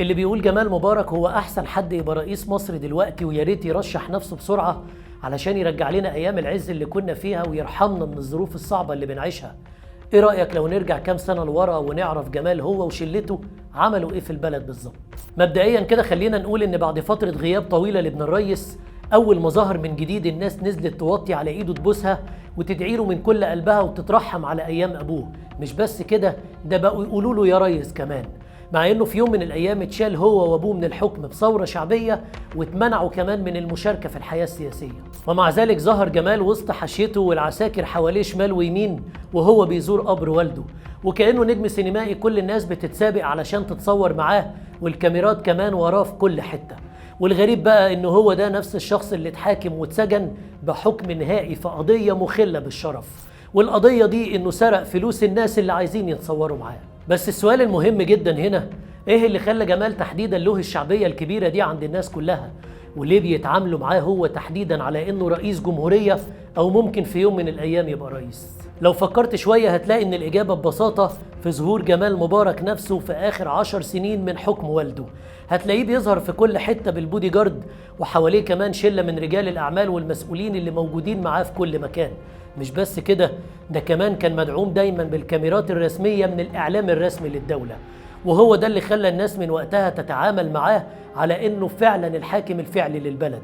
اللي بيقول جمال مبارك هو احسن حد يبقى رئيس مصر دلوقتي، ويا ريت يرشح نفسه بسرعة علشان يرجع لنا ايام العز اللي كنا فيها ويرحمنا من الظروف الصعبة اللي بنعيشها. ايه رايك لو نرجع كام سنة لورا ونعرف جمال هو وشلته عملوا ايه في البلد بالظبط؟ مبدئيا كده خلينا نقول ان بعد فترة غياب طويلة لابن الريس، اول ما ظهر من جديد الناس نزلت توطي على ايده تبوسها وتدعي له من كل قلبها وتترحم على ايام ابوه. مش بس كده، ده بقوا يقولوا له يا ريس كمان، مع انه في يوم من الايام اتشال هو وابوه من الحكم بثورة شعبية واتمنعوا كمان من المشاركة في الحياة السياسية. ومع ذلك ظهر جمال وسط حاشيته والعساكر حواليه شمال ويمين وهو بيزور قبر والده، وكانه نجم سينمائي كل الناس بتتسابق علشان تتصور معاه، والكاميرات كمان وراه في كل حتة. والغريب بقى انه هو ده نفس الشخص اللي اتحاكم واتسجن بحكم نهائي في قضية مخله بالشرف، والقضية دي انه سرق فلوس الناس اللي عايزين يتصوروا معاه. بس السؤال المهم جدا هنا، ايه اللي خلى جمال تحديدا له الشعبية الكبيرة دي عند الناس كلها؟ وليه بيتعاملوا معاه هو تحديدا على انه رئيس جمهورية او ممكن في يوم من الايام يبقى رئيس؟ لو فكرت شوية هتلاقي ان الاجابة ببساطة في ظهور جمال مبارك نفسه في اخر 10 سنين من حكم والده. هتلاقيه بيظهر في كل حتة بالبودي جارد، وحواليه كمان شلة من رجال الاعمال والمسؤولين اللي موجودين معاه في كل مكان. مش بس كده، ده كمان كان مدعوم دايما بالكاميرات الرسمية من الإعلام الرسمي للدولة، وهو ده اللي خلى الناس من وقتها تتعامل معاه على إنه فعلا الحاكم الفعلي للبلد.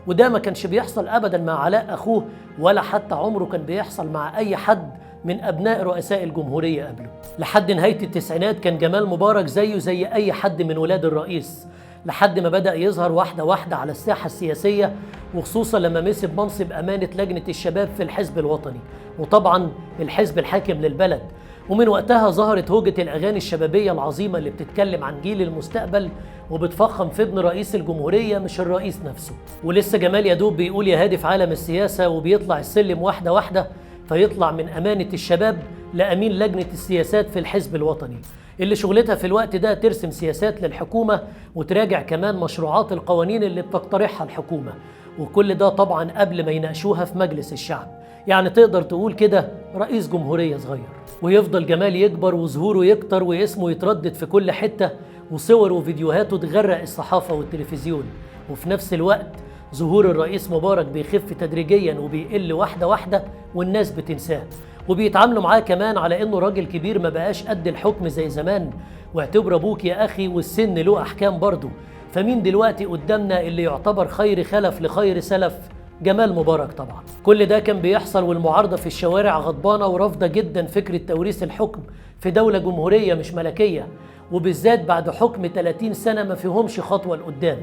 وده ما كانش بيحصل أبدا مع علاء أخوه، ولا حتى عمره كان بيحصل مع أي حد من أبناء رؤساء الجمهورية قبله. لحد نهاية التسعينات كان جمال مبارك زيه زي أي حد من ولاد الرئيس، لحد ما بدأ يظهر واحدة واحدة على الساحة السياسية، وخصوصا لما مسك منصب أمانة لجنة الشباب في الحزب الوطني، وطبعا الحزب الحاكم للبلد. ومن وقتها ظهرت هوجة الأغاني الشبابية العظيمة اللي بتتكلم عن جيل المستقبل وبتفخم في ابن رئيس الجمهورية مش الرئيس نفسه. ولسه جمال يدوب بيقول يا هادي في عالم السياسة، وبيطلع السلم واحدة واحدة، فيطلع من أمانة الشباب لأمين لجنة السياسات في الحزب الوطني، اللي شغلتها في الوقت ده ترسم سياسات للحكومة وتراجع كمان مشروعات القوانين اللي بتقترحها الحكومة، وكل ده طبعا قبل ما يناقشوها في مجلس الشعب. يعني تقدر تقول كده رئيس جمهورية صغير. ويفضل جمال يكبر وظهوره يكتر واسمه يتردد في كل حتة، وصوره وفيديوهاته تغرق الصحافة والتلفزيون. وفي نفس الوقت ظهور الرئيس مبارك بيخف تدريجيا وبيقل واحدة واحدة والناس بتنساه، وبيتعاملوا معاه كمان على انه راجل كبير ما بقاش قد الحكم زي زمان، واعتبر ابوك يا اخي والسن له احكام برضه. فمين دلوقتي قدامنا اللي يعتبر خير خلف لخير سلف؟ جمال مبارك طبعا. كل ده كان بيحصل والمعارضة في الشوارع غضبانة ورافضة جدا فكرة توريث الحكم في دولة جمهورية مش ملكية، وبالذات بعد حكم 30 سنة ما فيهمش خطوة لقدام.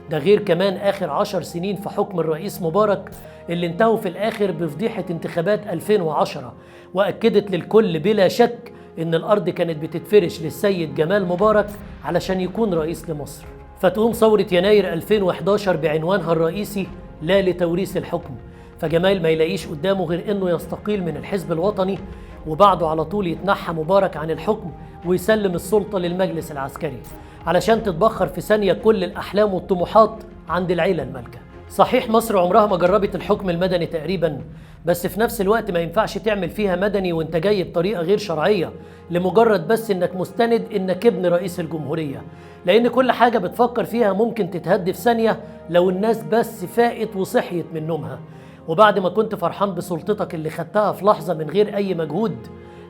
ده غير كمان آخر 10 سنين في حكم الرئيس مبارك اللي انتهوا في الآخر بفضيحة انتخابات 2010، وأكدت للكل بلا شك إن الأرض كانت بتتفرش للسيد جمال مبارك علشان يكون رئيس لمصر. فتقوم ثورة يناير 2011 بعنوانها الرئيسي لا لتوريث الحكم، فجمال ما يلاقيش قدامه غير إنه يستقيل من الحزب الوطني، وبعده على طول يتنحى مبارك عن الحكم ويسلم السلطة للمجلس العسكري علشان تتبخر في ثانية كل الأحلام والطموحات عند العيلة المالكة. صحيح مصر عمرها ما جربت الحكم المدني تقريبا، بس في نفس الوقت ما ينفعش تعمل فيها مدني وانت جاي بطريقة غير شرعية لمجرد بس انك مستند انك ابن رئيس الجمهورية، لأن كل حاجة بتفكر فيها ممكن تتهد في ثانية لو الناس بس فاقت وصحيت من نومها. وبعد ما كنت فرحان بسلطتك اللي خدتها في لحظة من غير أي مجهود،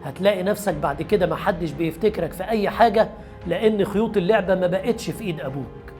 هتلاقي نفسك بعد كده ما حدش بيفتكرك في أي حاجة، لأن خيوط اللعبة ما بقتش في إيد أبوك.